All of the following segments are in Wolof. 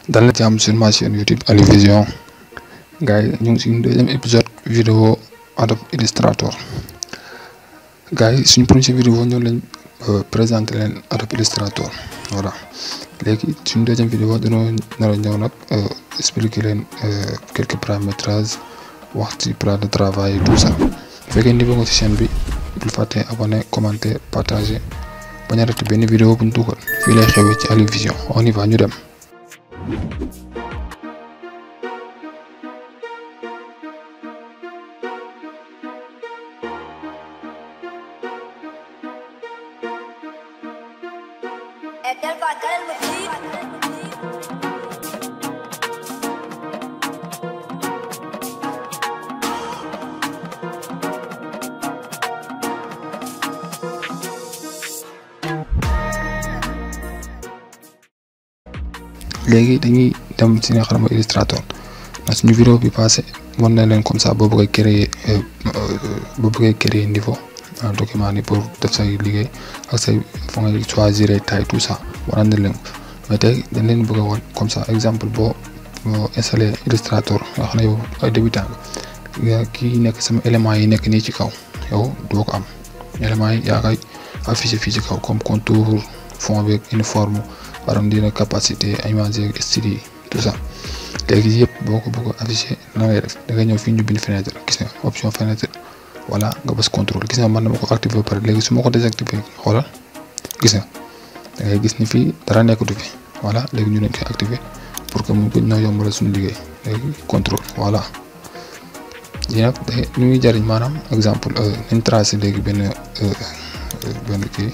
dal na jàmm sur ma chaîne YouTube Ali Vision gars yi ñu ngi suñu deuxième épisode vidéo Adobe Illustrator gars yi suñu premier vidéo ñoo lañ présenter leen Adobe Illustrator voilà léegi suñu deuxième vidéo dañoo nar a ñëw nag expliquer leen quelques paramétrages wax ci plan de travail et tout ça bu fekkee niveau nga ci chaîne bi bul fàtte abonner commenter partager bañ a raté benn vidéo bu ñu dugal fii lay xewee ci Ali Vision on y va ñu dem. léegi dañuy dem ci nga xam ne Illustrator na suñu vidéo bi passé mën na leen comme ça boo bëggee créer niveau document ni pour def say liggéey ak say fu ngay choisir taille tout ça war na leen mais tey dañ leen bëgg a woon comme ça exemple boo installé Illustrator nga xam ne yow ay débutant nga kii nekk sama éléments yi nekk nii ci kaw yow doo ko am éléments yi yaa koy affiché fii ci kaw comme contour fond bi uniforme waram dina capacité image style tout ça léegi yëpp boo ko bëgg a affiché na ngay def da nga ñëw fii ñu bind fenêtre gis nga option fenêtre voilà nga bës contrôle gis nga man dama ko activé ba pare léegi su ma ko désactivé xoolal gis nga da ngay gis ni fii dara nekkatu fi voilà léegi ñu leen koy activé pour que mu gën ñoo yombalal suñu liggéey léegi contrôle voilà lii nag day ñu ngi jariñ maanaam exemple nañ tracé léegi benn kii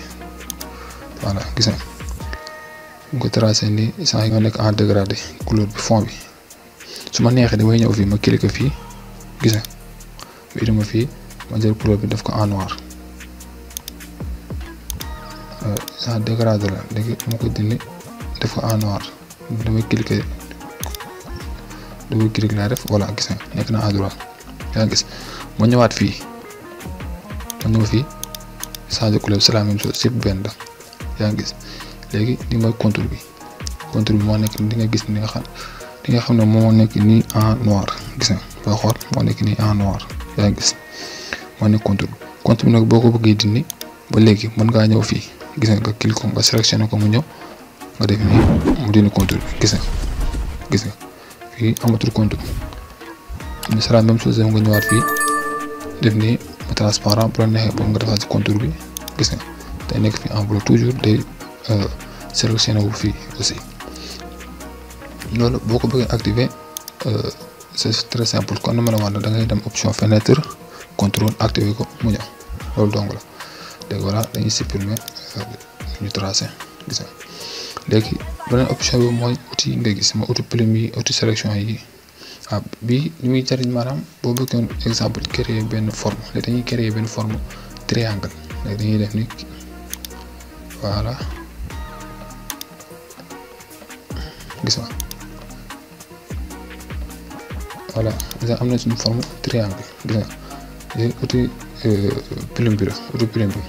voilà gis nga ñu ko tracé ni saa yi nga nekk en dégradé couleur bi fond bi su ma neexee damay ñëw fii ma cliquer fii gis nga bii dama fii ma jël couleur bi def ko en noir en dégradé la léegi ma ko dindi def ko en noir damay cliquer laa def voilà gis nga nekk na à droite yaa gis ma ñëwaat fii ma ñëw fii changer couleur c'est la même chose c'est benn la yaa ngi gis léegi li mooy contour bi moo nekk ni di nga gis ni nga xam ne moo nekk nii en noir gis nga boo xool moo nekk nii en noir yaa ngi gis moo nekk contour bi nag boo ko bëggee dindi ba léegi mën ngaa ñëw fii gis nga cliquer ko nga sélectionné ko mu ñëw nga def nii mu dindi contour bi gis nga fii amatul contour mais c'est la même chose nga ñëwaat fii def nii transparent bu la neexee boobu nga defaat ci contour bi gis nga day nekk fii en bleu toujours day sélectionné wu fii aussi loolu boo ko bëggee activer c'est très simple kon ni ma la wax da ngay dem option fenêtre contrôle activer ko mu ñëw loolu dong la léegi voilà dañuy supprimer ñu tracé gis nga léegi beneen option bi mooy outil yi nga gis ma outil plume yi outil sélection yi bii li muy jariñ maanaam boo bëggoon exemple créer benn forme léegi dañuy créer benn forme triangle léegi dañuy def ni voilà gis nga voilà déjà am na suñu forme triangle gis nga léegi outil plume bi la outil plume bi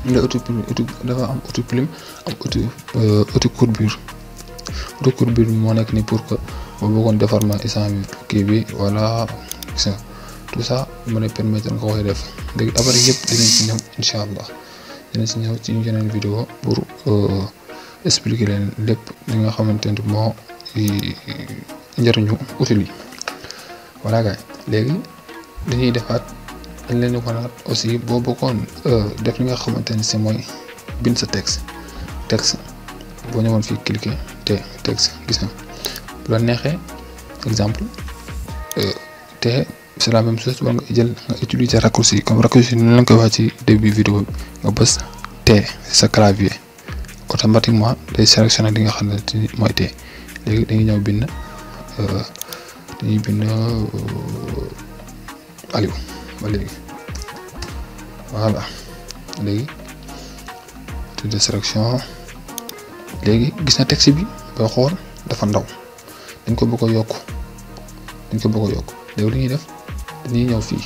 ñu ne outil dafa am outil plume am outil courbure bi moo nekk ni pour que boo bëggoon déformer instant bi kii bi voilà gis nga tout ça mën a permettre nga koy def léegi après yëpp dinañ ci ñëw incha allah dinañ ci ñëw ci yeneen vidéo pour expliquer leen lépp li nga xamante ne moo njëriñu outil yi voilà gars léegi dañuy defaat dañ leen di wanaat aussi boo bëggoon def li nga xamante ne si mooy bind sa texte boo ñëwoon fii cliquer te texte gis nga bu la neexee exemple te c'est la même chose war nga jël nga utiliser raccourci comme raccourci ni la koy wax ci début vidéo bi nga bës T sa clavier automatiquement day sélectionné li nga xamante ni mooy T léegi dañuy ñëw bind Aliou ba léegi voilà léegi tout de sélection léegi gis na texte bi boo xool dafa ndaw dañ ko bëgg a yokk léegi li ñuy def dañuy ñëw fii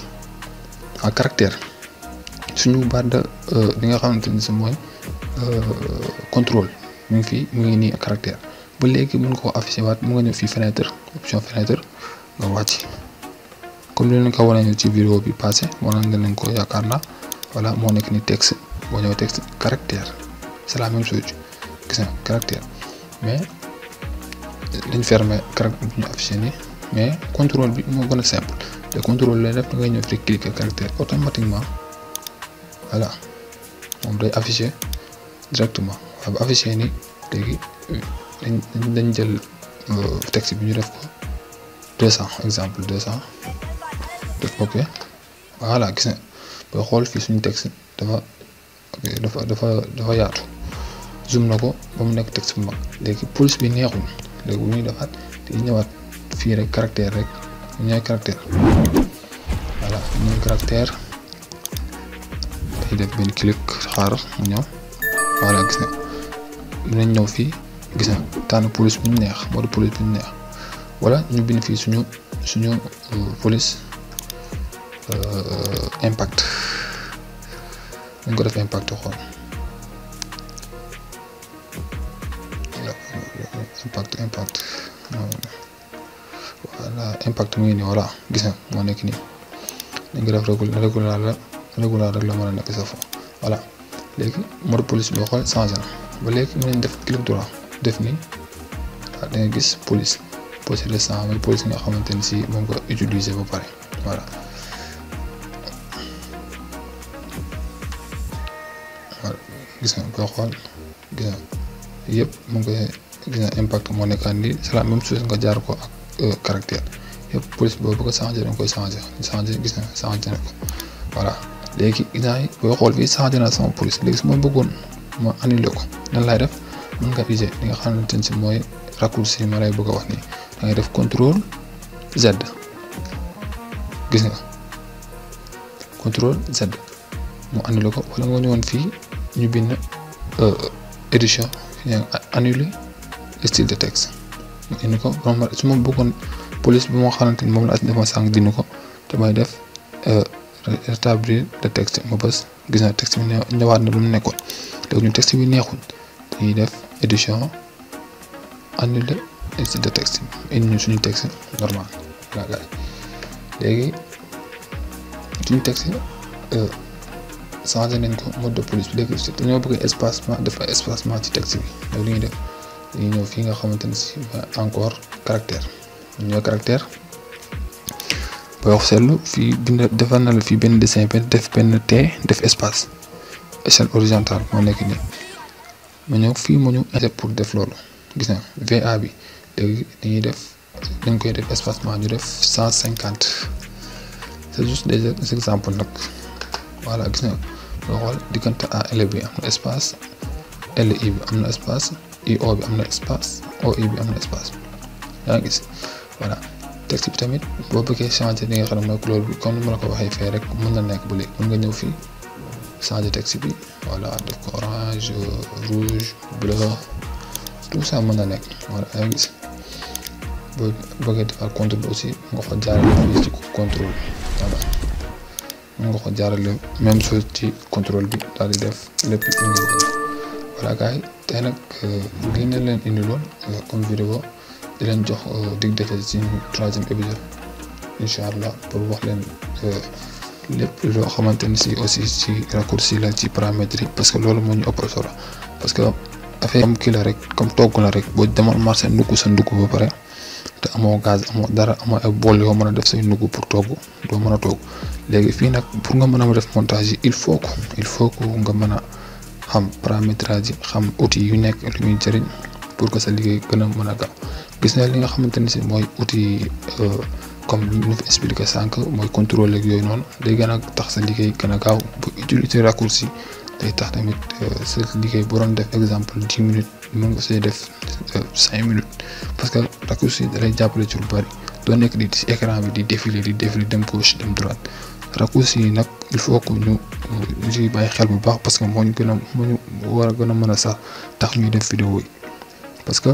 en caractère suñu barre de li nga xamante ni si mooy contrôle mu ngi fii mu ngi nii caractère ba léegi mën nga koo affiché waat mu nga ñëw fii fenêtre option fenêtre nga wàcc comme ni leen ko wane ci vidéo bi passé wane nga leen ko yaakaar naa voilà moo nekk ni texte boo ñëw texte caractère c'est la même chose gis nga caractère mais dañ fermer caractère bi ñu affiché nii mais contrôle bi moo gën a simple te contrôle lay def da ngay ñëw fi cliquer caractère automatiquement voilà moom day affiché directement waaw bu affiché nii léegi dañ jël texte bi ñu def ko 200 exemple 200 def ok voilà gis nga boo xool fii suñu texte dafa yaatu zoom na ko ba mu nekk texte bu mag léegi police bi neexul léegi bu ñuy defaat di ñëwaat fii rek caractère rek ñooy caractère voilà ñooy caractère day def benn clic xaar mu ñëw voilà gis nga dinañ ñëw fii gis nga tànn police bu ñu neex mode police bu ñu neex wala ñu bind fii suñu police impact dañ ko def impact xool impact voilà impact mu ngi nii voilà gis nga moo nekk nii dañ ko def régular rek la mën a nekk sa fo voilà léegi mode police boo xool changé na ba léegi mën nañ def clic droit def nii da nga gis police récent mooy police nga xamante ni si moom nga utiliser ba pare voilà gis nga boo xool gis nga yëpp mu ngi koy gis nga impact moo nekkaan nii c'est la même chose nga jaar ko ak caractère yëpp police boobu bëgg a changé da nga koy changé gis nga changé na ko voilà léegi gis naa boo xool fii changé na sama police léegi su ma bëggoon ma annulé ko nan laay def mën nga user li nga xamante ne si mooy raccourci ma lay bëgg a wax nii da ngay def contrôle Z gis nga contrôle Z mu annulé ko wala nga ñëwoon fii ñu bind édition annuler style de texte mu indi ko su ma bëggoon police bi moo xamante ni moom la def ma sànq dindi ko damay def rétablir le texte ma bës gis na texte bi ñëwaat na lu mu nekkoon léegi ñu texte bi neexul dañuy def édition annuler style de texte indi ñu suñu texte normal voilà léegi suñu texte changé nañ ko mode de police bi léegi dañoo bëgg espacement def espacement ci texte bi donc li ñuy def dañuy ñëw fii nga xamante ne si encore caractère ñooy caractère booy wax seetlu fii bind defar na la fii benn dessin def benn T def espace échelle horizontale moo nekk nii ma ñëw fii mu ñu pour def loolu gis na VA bi léegi dañuy def dañ koy def espacement ñu def 150 c'est juste des exemples nag voilà gis nga boo xool diggante A L bi am na espace LI bi am na espace IO bi am na espace OI bi am na espace yaa ngi gis voilà texte bi tamit boo bëggee changer li nga xam ne mooy couleur bi comme ni ma la ko waxee fee rek mën na nekk ba léegi mën nga ñëw fii changer texte bi voilà def ko orange rouge bleu tout ça mën na nekk voilà yaa ngi gis boo bëggee defar contrôle aussi nga ko jaarale fii ci contrôle voilà mën nga ko jaarale même chose ci contrôle bi daal di def lépp lu nga bëgg voilà gars yi tey nag lii ne leen indiloon comme vidéo di leen jox dig defe ci 3e épisode incha allah pour wax leen lépp loo xamante ni si aussi ci raccourci la ci paramètres yi parce que loolu moo ñu ëppal solo parce que affaire comme kii la rek comme togg la rek boo demal marché ndugg sa ndugg ba pare te amoo gaz amoo dara amoo ay bool yoo mën a def say ndugg pour togg doo mën a togg léegi fii nag pour nga mën a def montage yi il faut que nga mën a xam paramétrage yi xam outils yu nekk lu muy jëriñ pour que sa liggéey gën a mën a gaaw gis na li nga xamante ni si mooy outils comme ñu fi expliqué sànq mooy contrôle ak yooyu noonu day gën a tax sa liggéey gën a gaaw bu utiliser raccourci day tax tamit sa liggéey bu doon def exemple 10 minutes mën nga see def 5 minutes parce que raccourci da lay jàppale ci lu bari doo nekk di ci écran bi di défiler dem gauche dem droite raccourci yi nag il faut que ñu ci bàyyi xel bu baax parce que moo ñu war a gën a mën a sax tax ñuy def vidéo yi parce que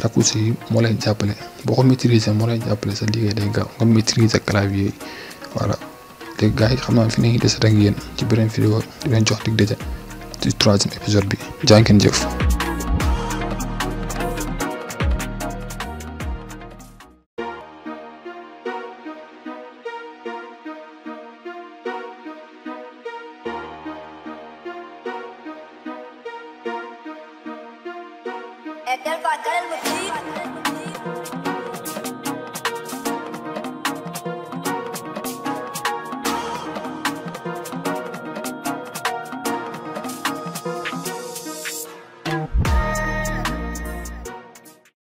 raccourci yi moo lay jàppale boo ko maîtriser moo lay jàppale sa liggéey day gaaw nga maîtriser clavier yi voilà léegi gars yi xam naa fi nañuy des rek yéen ci beneen vidéo di leen jox dig daje ci 3e épisode bi jaa ngeen jëf على الكلام المفيد.